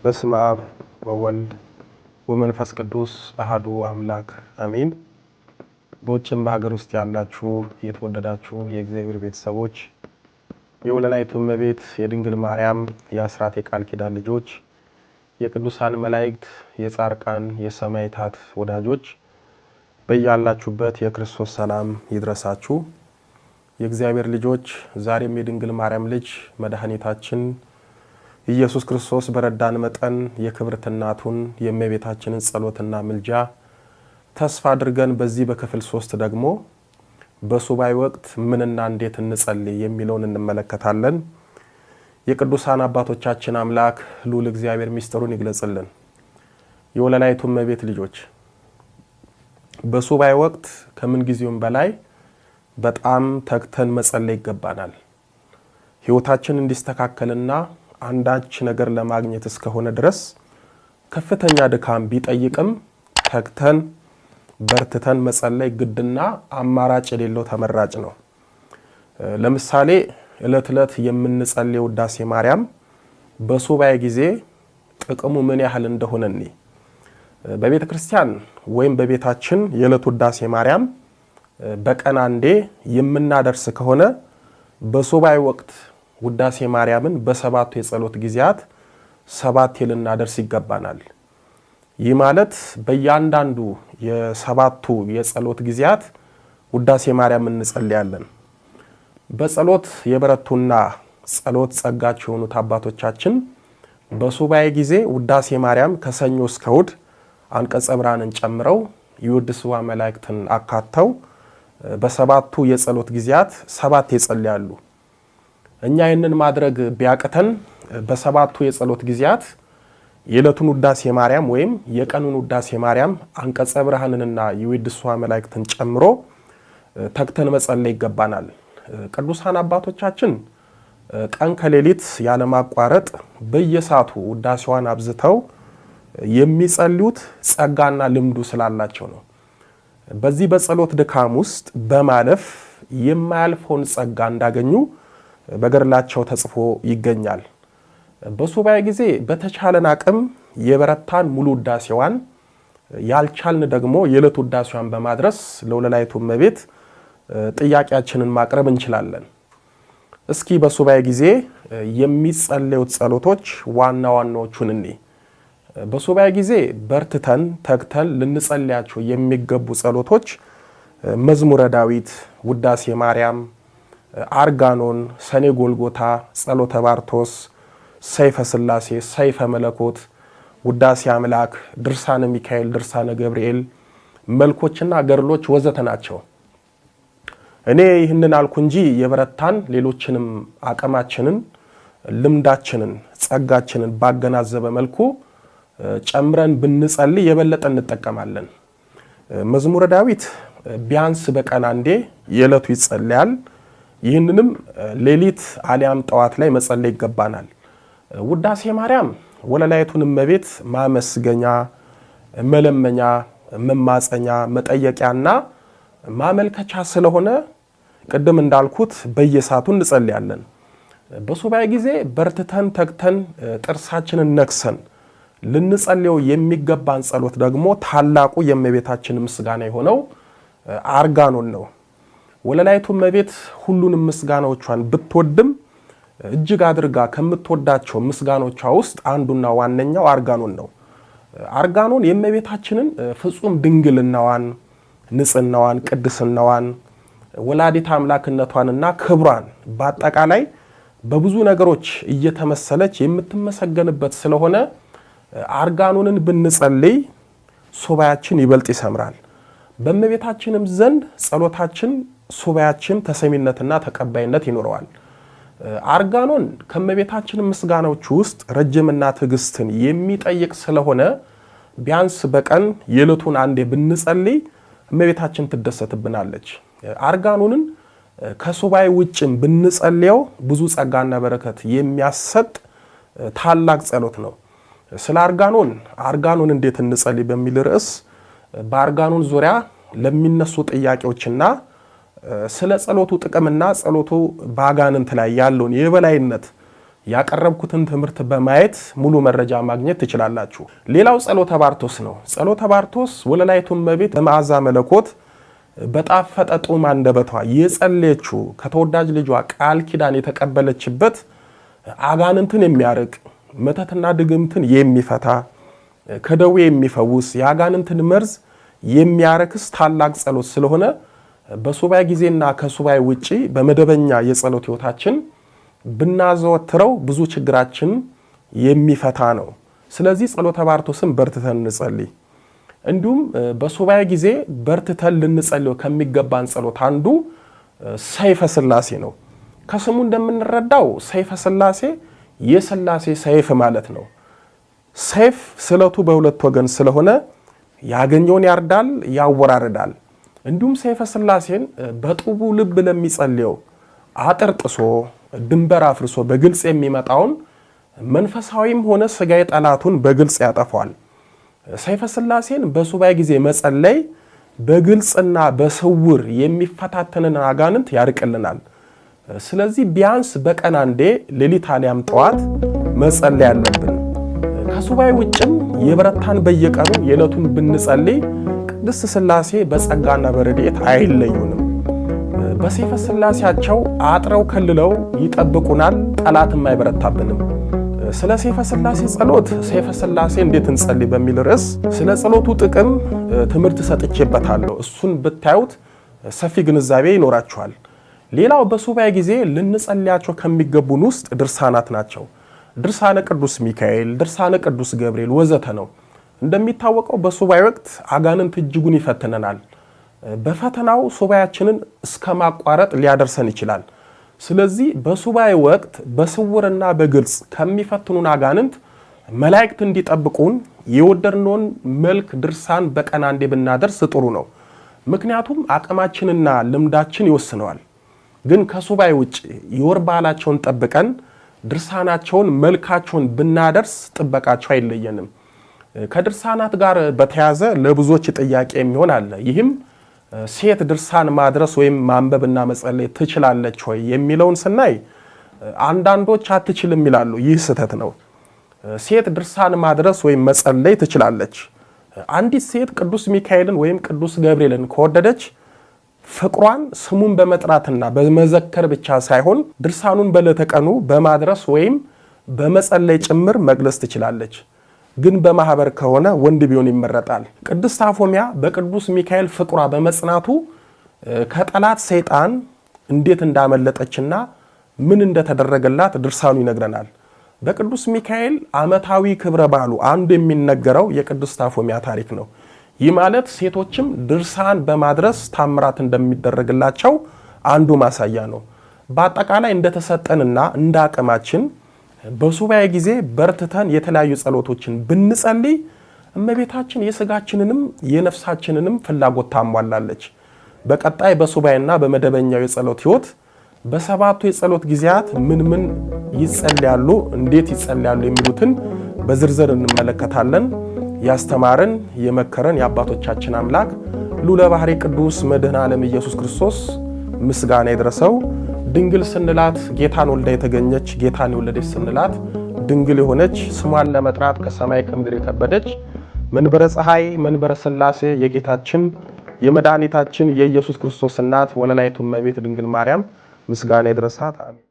በስመ አብ ወወልድ ወመንፈስ ቅዱስ አሐዱ አምላክ አሜን። በውጭም በሀገር ውስጥ ያላችሁ የተወደዳችሁ የእግዚአብሔር ቤተሰቦች፣ የወለላይቱ እመቤት የድንግል ማርያም የአስራት የቃል ኪዳን ልጆች፣ የቅዱሳን መላእክት፣ የጻድቃን የሰማዕታት ወዳጆች፣ በያላችሁበት የክርስቶስ ሰላም ይድረሳችሁ። የእግዚአብሔር ልጆች፣ ዛሬም የድንግል ማርያም ልጅ መድኃኒታችን ኢየሱስ ክርስቶስ በረዳን መጠን የክብርት እናቱን የእመቤታችንን ጸሎትና ምልጃ ተስፋ አድርገን በዚህ በክፍል 3 ደግሞ በሱባኤ ወቅት ምንና እንዴት እንጸልይ የሚለውን እንመለከታለን። የቅዱሳን አባቶቻችን አምላክ ልዑል እግዚአብሔር ሚስጥሩን ይግለጽልን። የወለላይቱ እመቤት ልጆች፣ በሱባኤ ወቅት ከምን ጊዜውም በላይ በጣም ተግተን መጸለይ ይገባናል። ሕይወታችን እንዲስተካከልና አንዳች ነገር ለማግኘት እስከሆነ ድረስ ከፍተኛ ድካም ቢጠይቅም ተግተን በርትተን መጸለይ ግድና አማራጭ የሌለው ተመራጭ ነው። ለምሳሌ እለት እለት የምንጸልየው ውዳሴ ማርያም በሱባኤ ጊዜ ጥቅሙ ምን ያህል እንደሆነ እኔ በቤተ ክርስቲያን ወይም በቤታችን የዕለት ውዳሴ ማርያም በቀን አንዴ የምናደርስ ከሆነ በሱባኤ ወቅት ውዳሴ ማርያምን በሰባቱ የጸሎት ጊዜያት ሰባቴ ልናደርስ ይገባናል። ይህ ማለት በእያንዳንዱ የሰባቱ የጸሎት ጊዜያት ውዳሴ ማርያም እንጸልያለን። በጸሎት የበረቱና ጸሎት ጸጋቸው የሆኑት አባቶቻችን በሱባኤ ጊዜ ውዳሴ ማርያም ከሰኞ እስከ እሁድ አንቀጸ ብርሃንን ጨምረው የውድስዋ መላእክትን አካተው በሰባቱ የጸሎት ጊዜያት ሰባት ይጸልያሉ። እኛ ይህንን ማድረግ ቢያቅተን በሰባቱ የጸሎት ጊዜያት የዕለቱን ውዳሴ ማርያም ወይም የቀኑን ውዳሴ ማርያም አንቀጸ ብርሃንንና የውድስዋ መላእክትን ጨምሮ ተግተን መጸለይ ይገባናል። ቅዱሳን አባቶቻችን ቀን ከሌሊት ያለማቋረጥ በየሰዓቱ ውዳሴዋን አብዝተው የሚጸልዩት ጸጋና ልምዱ ስላላቸው ነው። በዚህ በጸሎት ድካም ውስጥ በማለፍ የማያልፈውን ጸጋ እንዳገኙ በገድላቸው ተጽፎ ይገኛል። በሱባኤ ጊዜ በተቻለን አቅም የበረታን ሙሉ ውዳሴዋን፣ ያልቻልን ደግሞ የዕለት ውዳሴዋን በማድረስ ለወለላይቱ እመቤት ጥያቄያችንን ማቅረብ እንችላለን። እስኪ በሱባኤ ጊዜ የሚጸለዩት ጸሎቶች ዋና ዋናዎቹን እኔ በሱባኤ ጊዜ በርትተን ተግተን ልንጸልያቸው የሚገቡ ጸሎቶች መዝሙረ ዳዊት፣ ውዳሴ ማርያም፣ አርጋኖን፣ ሰኔ ጎልጎታ፣ ጸሎተ ባርቶስ፣ ሰይፈ ስላሴ፣ ሰይፈ መለኮት፣ ውዳሴ አምላክ፣ ድርሳነ ሚካኤል፣ ድርሳነ ገብርኤል፣ መልኮችና ገድሎች ወዘተ ናቸው። እኔ ይህንን አልኩ እንጂ የበረታን ሌሎችንም አቅማችንን፣ ልምዳችንን፣ ጸጋችንን ባገናዘበ መልኩ ጨምረን ብንጸልይ የበለጠ እንጠቀማለን። መዝሙረ ዳዊት ቢያንስ በቀን አንዴ የዕለቱ ይጸለያል። ይህንንም ሌሊት አሊያም ጠዋት ላይ መጸለይ ይገባናል። ውዳሴ ማርያም ወለላይቱን እመቤት ማመስገኛ፣ መለመኛ፣ መማፀኛ፣ መጠየቂያና ማመልከቻ ስለሆነ ቅድም እንዳልኩት በየሰዓቱ እንጸልያለን። በሱባኤ ጊዜ በርትተን ተግተን ጥርሳችንን ነክሰን ልንጸልየው የሚገባን ጸሎት ደግሞ ታላቁ የእመቤታችን ምስጋና የሆነው አርጋኖን ነው። ወለላይቱ እመቤት ሁሉንም ምስጋናዎቿን ብትወድም እጅግ አድርጋ ከምትወዳቸው ምስጋኖቿ ውስጥ አንዱና ዋነኛው አርጋኖን ነው። አርጋኖን የእመቤታችንን ፍጹም ድንግልናዋን፣ ንጽህናዋን፣ ቅድስናዋን፣ ወላዲተ አምላክነቷንና ክብሯን በአጠቃላይ በብዙ ነገሮች እየተመሰለች የምትመሰገንበት ስለሆነ አርጋኖንን ብንጸልይ ሱባያችን ይበልጥ ይሰምራል። በእመቤታችንም ዘንድ ጸሎታችን፣ ሱባያችን ተሰሚነትና ተቀባይነት ይኖረዋል። አርጋኖን ከእመቤታችን ምስጋናዎች ውስጥ ረጅምና ትዕግስትን የሚጠይቅ ስለሆነ ቢያንስ በቀን የዕለቱን አንዴ ብንጸልይ እመቤታችን ትደሰትብናለች። አርጋኖንን ከሱባኤ ውጭም ብንጸልየው ብዙ ጸጋና በረከት የሚያሰጥ ታላቅ ጸሎት ነው። ስለ አርጋኖን አርጋኖን እንዴት እንጸልይ በሚል ርዕስ በአርጋኖን ዙሪያ ለሚነሱ ጥያቄዎችና ስለ ጸሎቱ ጥቅምና ጸሎቱ በአጋንንት ላይ ያለውን የበላይነት ያቀረብኩትን ትምህርት በማየት ሙሉ መረጃ ማግኘት ትችላላችሁ። ሌላው ጸሎተ ባርቶስ ነው። ጸሎተ ባርቶስ ወለላይቱ እመቤት በመዓዛ መለኮት በጣፈጠ ጡም አንደበቷ የጸለየችው ከተወዳጅ ልጇ ቃል ኪዳን የተቀበለችበት አጋንንትን የሚያርቅ፣ መተትና ድግምትን የሚፈታ፣ ከደዌ የሚፈውስ፣ የአጋንንትን መርዝ የሚያረክስ ታላቅ ጸሎት ስለሆነ በሱባኤ ጊዜና ከሱባኤ ውጪ በመደበኛ የጸሎት ሕይወታችን ብናዘወትረው ብዙ ችግራችን የሚፈታ ነው። ስለዚህ ጸሎተ ባርቶስን በርትተን እንጸልይ። እንዲሁም በሱባኤ ጊዜ በርትተን ልንጸልየው ከሚገባን ጸሎት አንዱ ሰይፈ ሥላሴ ነው። ከስሙ እንደምንረዳው ሰይፈ ሥላሴ የሥላሴ ሰይፍ ማለት ነው። ሰይፍ ስለቱ በሁለት ወገን ስለሆነ ያገኘውን ያርዳል፣ ያወራርዳል። እንዲሁም ሰይፈ ሥላሴን በጥቡ ልብ ለሚጸልየው አጥር ጥሶ ድንበር አፍርሶ በግልጽ የሚመጣውን መንፈሳዊም ሆነ ስጋዊ ጠላቱን በግልጽ ያጠፋዋል። ሰይፈ ሥላሴን በሱባኤ ጊዜ መጸለይ በግልጽና በስውር የሚፈታተንን አጋንንት ያርቅልናል። ስለዚህ ቢያንስ በቀን አንዴ ሌሊት አሊያም ጠዋት መጸለይ አለብን። ከሱባኤ ውጭም የበረታን በየቀኑ የዕለቱን ብንጸልይ ቅድስት ሥላሴ በጸጋና በረድኤት አይለዩንም። በሰይፈ ሥላሴያቸው አጥረው ከልለው ይጠብቁናል፣ ጠላትም አይበረታብንም። ስለ ሰይፈ ሥላሴ ጸሎት ሰይፈ ሥላሴ እንዴት እንጸልይ በሚል ርዕስ ስለ ጸሎቱ ጥቅም ትምህርት ሰጥቼበታለሁ። እሱን ብታዩት ሰፊ ግንዛቤ ይኖራችኋል። ሌላው በሱባኤ ጊዜ ልንጸልያቸው ከሚገቡን ውስጥ ድርሳናት ናቸው። ድርሳነ ቅዱስ ሚካኤል፣ ድርሳነ ቅዱስ ገብርኤል ወዘተ ነው። እንደሚታወቀው በሱባኤ ወቅት አጋንንት እጅጉን ይፈትነናል። በፈተናው ሱባኤያችንን እስከ ማቋረጥ ሊያደርሰን ይችላል። ስለዚህ በሱባኤ ወቅት በስውርና በግልጽ ከሚፈትኑን አጋንንት መላእክት እንዲጠብቁን የወደድነውን መልክ ድርሳን በቀን አንዴ ብናደርስ ጥሩ ነው። ምክንያቱም አቅማችንና ልምዳችን ይወስነዋል። ግን ከሱባኤ ውጭ የወር በዓላቸውን ጠብቀን ድርሳናቸውን መልካቸውን ብናደርስ ጥበቃቸው አይለየንም። ከድርሳናት ጋር በተያያዘ ለብዙዎች ጥያቄ የሚሆን አለ። ይህም ሴት ድርሳን ማድረስ ወይም ማንበብና መጸለይ ትችላለች ወይ የሚለውን ስናይ አንዳንዶች አትችልም ይላሉ። ይህ ስህተት ነው። ሴት ድርሳን ማድረስ ወይም መጸለይ ትችላለች። አንዲት ሴት ቅዱስ ሚካኤልን ወይም ቅዱስ ገብርኤልን ከወደደች ፍቅሯን ስሙን በመጥራትና በመዘከር ብቻ ሳይሆን ድርሳኑን በዕለተ ቀኑ በማድረስ ወይም በመጸለይ ጭምር መግለጽ ትችላለች። ግን በማህበር ከሆነ ወንድ ቢሆን ይመረጣል። ቅድስት አፎሚያ በቅዱስ ሚካኤል ፍቅሯ በመጽናቱ ከጠላት ሰይጣን እንዴት እንዳመለጠችና ምን እንደተደረገላት ድርሳኑ ይነግረናል። በቅዱስ ሚካኤል ዓመታዊ ክብረ በዓሉ አንዱ የሚነገረው የቅድስት አፎሚያ ታሪክ ነው። ይህ ማለት ሴቶችም ድርሳን በማድረስ ታምራት እንደሚደረግላቸው አንዱ ማሳያ ነው። በአጠቃላይ እንደተሰጠንና እንደ አቅማችን በሱባኤ ጊዜ በርትተን የተለያዩ ጸሎቶችን ብንጸልይ እመቤታችን የስጋችንንም የነፍሳችንንም ፍላጎት ታሟላለች። በቀጣይ በሱባኤና በመደበኛው የጸሎት ሕይወት በሰባቱ የጸሎት ጊዜያት ምን ምን ይጸልያሉ፣ እንዴት ይጸልያሉ የሚሉትን በዝርዝር እንመለከታለን። ያስተማረን የመከረን የአባቶቻችን አምላክ ልዑለ ባሕርይ ቅዱስ መድኃኔ ዓለም ኢየሱስ ክርስቶስ ምስጋና ይድረሰው። ድንግል ስንላት ጌታን ወልዳ የተገኘች፣ ጌታን የወለደች ስንላት ድንግል የሆነች፣ ስሟን ለመጥራት ከሰማይ ከምድር የከበደች መንበረ ፀሐይ መንበረ ሥላሴ የጌታችን የመድኃኒታችን የኢየሱስ ክርስቶስ እናት ወለላይቱ እመቤት ድንግል ማርያም ምስጋና ይድረሳት። አሜን።